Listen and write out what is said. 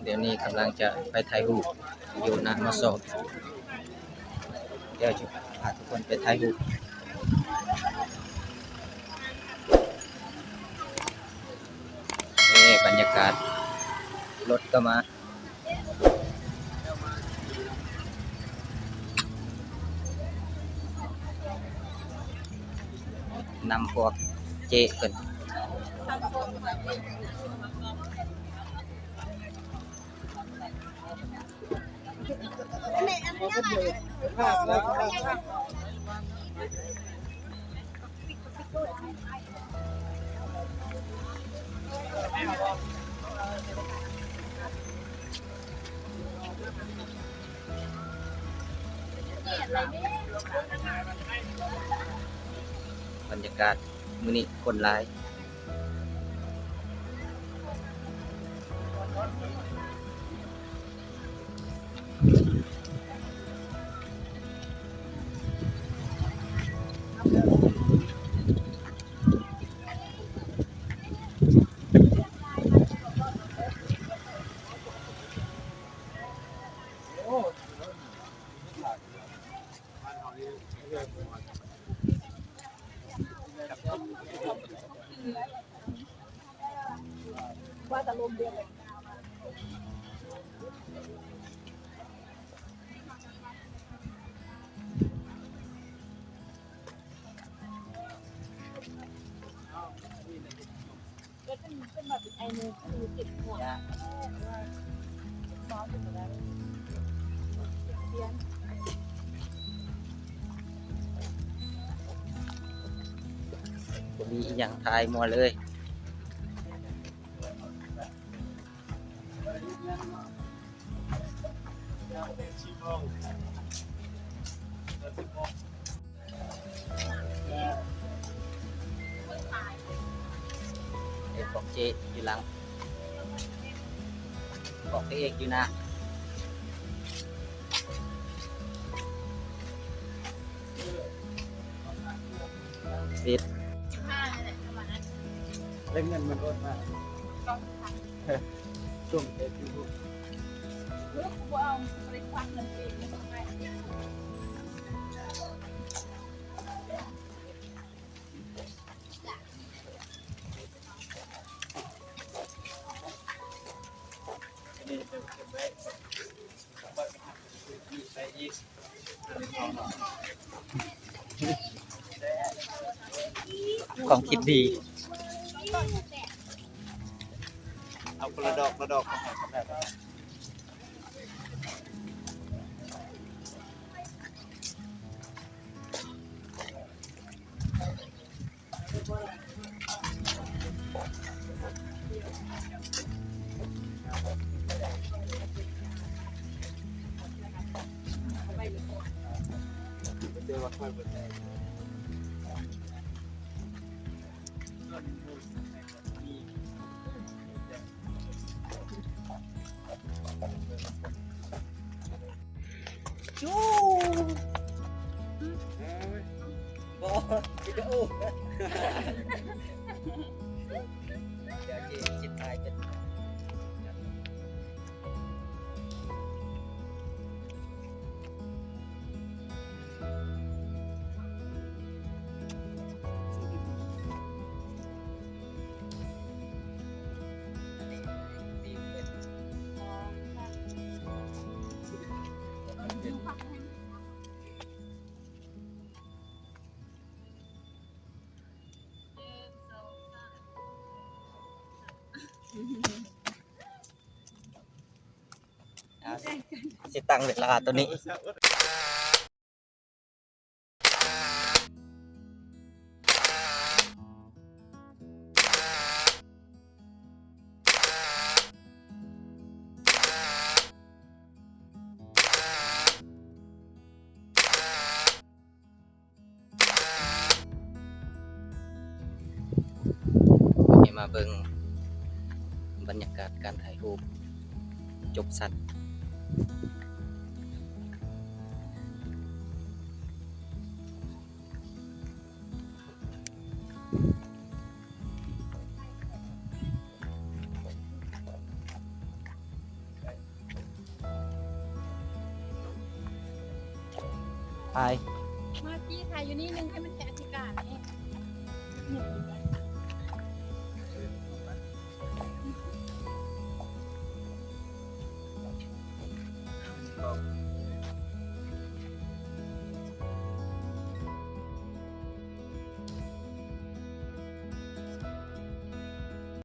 ດຽວນີ້ກຳລັງຈະໄປຖ່າຍຮູບຢູ່ໜ້າມຊ. ດຽວຈະພາທຸກຄົນໄປຖ່າຍຮູບ. ເອີ ບັນຍາກາດ ລົດກໍມາ ນຳພວກເຈ້ເພິ່ນ. ບັນຍາກາດມື້ນີ້ຄົນຫຼາຍ. ບໍ່ມີອີ່ຫຍັງ ຖ່າຍມົວເລີຍ. ເອີ ຂອງເຈ້ຢູ່ຫຼັງ ຂອງພະເອກຢູ່ໜ້າ. ເຮັດ ແລ້ວເງິນມັນໂອນມາ ສົ່ງເຟສບຸກ. ຄວາມຄິດດີ ເອົາຄົນລະດອກ ລະດອກ. ຈູ ບໍ່ ວິດີໂອ ດຽວຊິ ຊິຖ່າຍເປັນ. ອ່າ ຊິຕັ້ງເວລາໂຕນີ້. ໃຫ້ມາເບິ່ງບັນຍາກາດການຖ່າຍຮູບຈົບຊັ້ນ. ເ ຖ່າຍ ມາທີ່ຖ່າຍຢູ່ນີ້ໜຶ່ງ ໃຫ້ມັນແຂກອະທິການນີ້